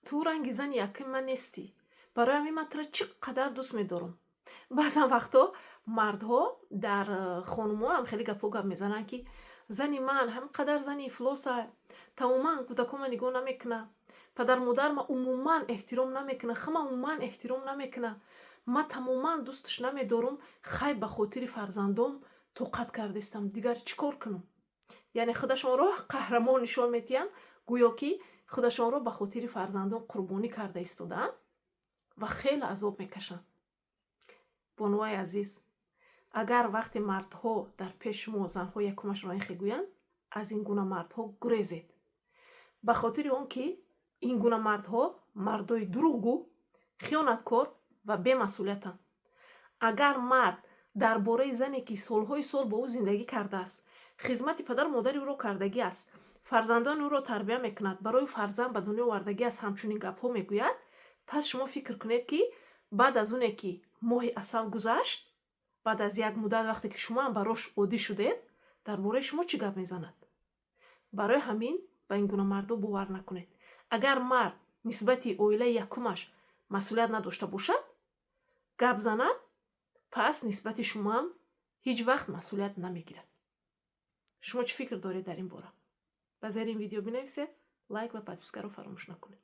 Ту ранги зани якуми ман нестӣ, барои ҳамин ман туро чӣ қадар дӯст медорам. Баъзан вақтҳо мардҳо дар хонумонам хеле гапҳо гап мезананд, ки зани ман ҳамин қадар зани ифлоса, тамоман кӯдакома нигоҳ намекуна, падару модарма умуман эҳтиром намекуна, хама умуман эҳтиром намекуна, ман тамоман дӯсташ намедорам. Хай, ба хотири фарзандом тоқат кардистам, дигар чӣ кор кунам? Яъне худашонро қаҳрамон нишон медиҳанд, гӯё ки худашонро ба хотири фарзандон қурбонӣ карда истодаанд ва хеле азоб мекашанд. Бонувои азиз, агар вақте мардҳо дар пеши шумо занҳои якумашро ин хел гӯянд, аз ин гуна мардҳо гурезед, ба хотири он ки ин гуна мардҳо мардои дурӯғгӯ, хиёнаткор ва бемасъулиятанд. Агар мард дар бораи зане, ки солҳои сол бо ӯ зиндагӣ кардааст, хизмати падару модари ӯро кардагӣ аст, фарзандони ӯро тарбия мекунад, барои фарзанд ба дунё овардагӣ аст, ҳамчунин гапҳо мегӯяд, пас шумо фикр кунед, ки баъд аз оне ки моҳи асал гузашт, баъд аз як муддат, вақте ки шумоам барош оддӣ шудед, дар бораи шумо чӣ гап мезанад? Барои ҳамин ба ин гуна мардо бовар накунед. Агар мард нисбати оилаи якумаш масъулият надошта бошад, гап занад, пас нисбати шумоам ҳеҷ вақт масъулият намегирад. Шумо чӣ фикр доред дар ин бора? Ба зери ин видео бинависед, лайк ва подпискаро фаромӯш накунед.